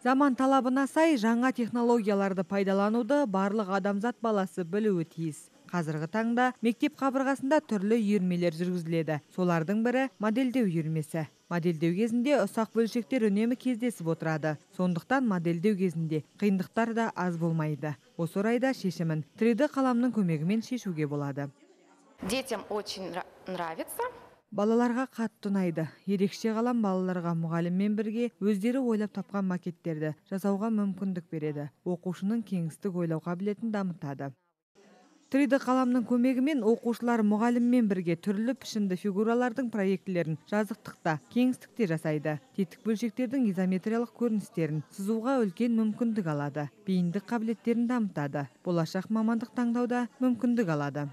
Заман талабына сай жаңа технологияларды пайдалануды барлық адамзат баласы білуі тиіс. Қазіргі таңда мектеп қабырғасында түрлі үйірмелер жүргізіледі. Солардың бірі модельдеу үйірмесі. Модельдеу кезінде ұсақ бөлшектер үнемі кездесіп отырады. Сондықтан модельдеу кезінде қиындықтар да аз болмайды. Осы орайда шешімін 3D қаламның көмегімен шешуге болады. Детям очень нравится. Балаларға қатты ұнайды. Ерекше қалам балаларға мұғаліммен бірге өздері ойлап тапқан макеттерді жасауға мүмкіндік береді. Оқушының кеңістік ойлау қабілетін дамытады. 3D қаламның көмегімен оқушылар мұғаліммен бірге түрлі пішінді фигуралардың проектілерін жазықтықта, кеңістікте жасайды. Тетік бөлшектердің изометриялық көріністерін сызуға үлкен мүмкіндік алады. Бейіндік қабілеттерін дамытады. Болашақ мамандық таңдауда мүмкіндік алады.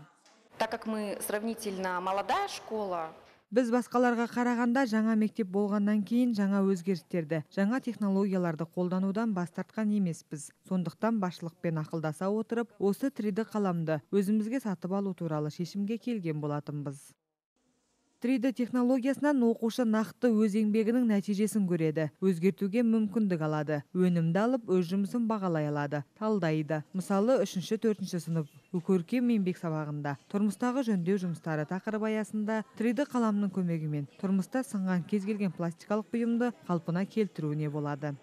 Так как мы сравнительно молодая школа, Біз басқаларға қарағанда жаңа мектеп болғаннан кейін жаңа өзгерістерді, жаңа технологияларды қолданудан бас тартқан емеспіз. Сондықтан басшылықпен ақылдаса отырып, осы 3D қаламды өзімізге сатып алу туралы шешімге келген болатынбыз. 3D технологиясынан оқушы нақты өз еңбегінің нәтижесін көреді, өзгертуге мүмкіндік алады, өнімді алып өз жұмысын бағалай алады, талдайды. Мысалы, 3-4 сынып көркем еңбек сабағында тұрмыстағы жөндеу жұмыстары тақырыбы аясында 3D қаламның көмегімен тұрмыста сынған кез келген пластикалық бұйымды қалпына келтіруіне болады.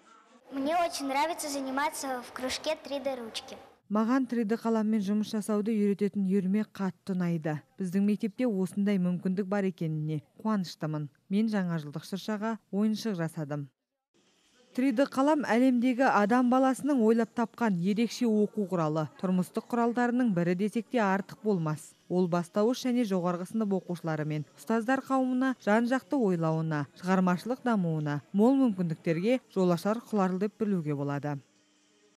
Мне очень нравится заниматься в кружке 3D ручки. Маған 3D қаламмен жұмыс жасауды үйрететін үйірме қатты ұнайды. Біздің мектепте осындай мүмкіндік бар екеніне қуаныштымын. Мен жаңа жылдық шыршаға ойыншық жасадым. 3D қалам әлемдегі адам баласының ойлап тапқан ерекше оқу құралы, тұрмыстық құралдарының бірі десек те артық болмас. Ол бастауыш және жоғарғы сынып оқушылары мен ұстаздар қауымына жан-жақты ойлауына, шығармашылық дамуына, мол мүмкіндіктерге жол ашар құрал деп білуге болады.